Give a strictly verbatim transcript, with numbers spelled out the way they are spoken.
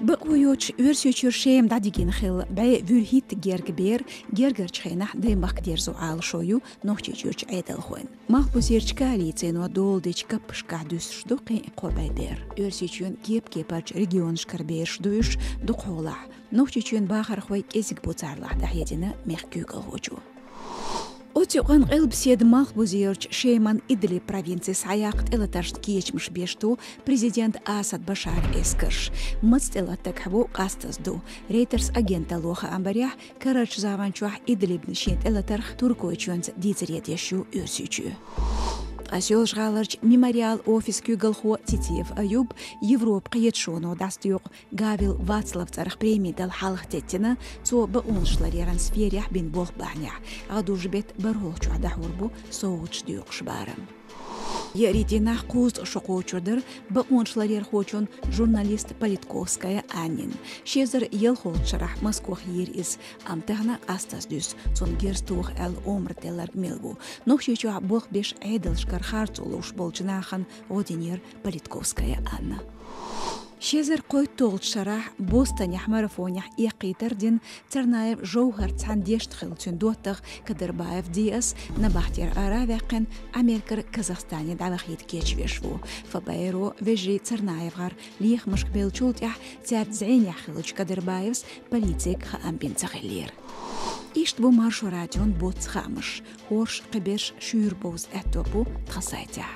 Бакъо йоцуш Оьрсийчуьра Шема дӀадигина хилла бӀе вуьрхӀитта герга бер гергарчу хенахь Даймахка дерзо Ӏалашо ю Нохчийчуьрчу Ӏедалхойн. Малхбузерчу коалицино доладечу каппашкахь дуьсуш ду кхин а кхо бӀе бер. Оьрсийчоьнан кеп-кепарчу регионашкара бераш ду уьш дукхахьолахь. Нохчийчоьнан бахархой кӀезиг бу царлахь, дӀахьедина мехкан куьйгалхочо. Оцу юкъанна къилбаседа Малхбузерчу Шеман Идлиб провинци схьаяккха тӀелатаршна кечамаш беш ду президент Асад Башаран эскарш. Маца тӀелатаргахь бу, къастаза ду. Рейтерс агенталло хаам барехь, карарчу заманчохь Идлибна шен тӀелатарх Туркойчоьнца дийцаре деш ю Оьрсийчоь. Ткъа Соьлжа-ГӀаларчу Мемориал офис куьйгалхо Цицеев Аюб Европан кхеташоно дӀасадоькъу Гавел Вацлав цӀарах преми дала хьалха теттина, цо бакъонаш ларъяран сферехь бина болх бахьанехь. ГӀадужу беттан бархӀолгӀачохь дӀахьур бу совгӀаташ доькъуш барам. Еарин дийнахь кхузткъа шо кхочур дара бакъонаш ларъярхочун, журналист Политковская Аннин. Ши эзар ялхолгӀачу шарахь Москох йийра иза, амма тахана къастаза дуьсу, цунна герз тоха аьлла омра делларг мила ву. Нохчийчохь болх беш Ӏедалшкара харцо луш болчу нахана гӀо динера Политковская Анна. Ши эзар кхойтталгӀачу шарахь Бостонехь марафонехь эккхийтар дина Царнаев ЖовхӀарца цхьаьна дешна хилла цуьнан доттагӀа Кадырбаев Диас набахтера ара а ваьккхина, Америкара Казахстане дӀавахийта кечвеш ву. ФБР-о вежарий ЦарнаевгӀар лехамашка беллачул тӀаьхьа цаьрца зӀенехь хиллачу Кадырбаевс полицега хаам бина ца хиллера. Иштта бу Маршо радион боцца хаамаш. ХӀорш, кхиберш шуьйра бовза аьтто бу тхан сайтехь.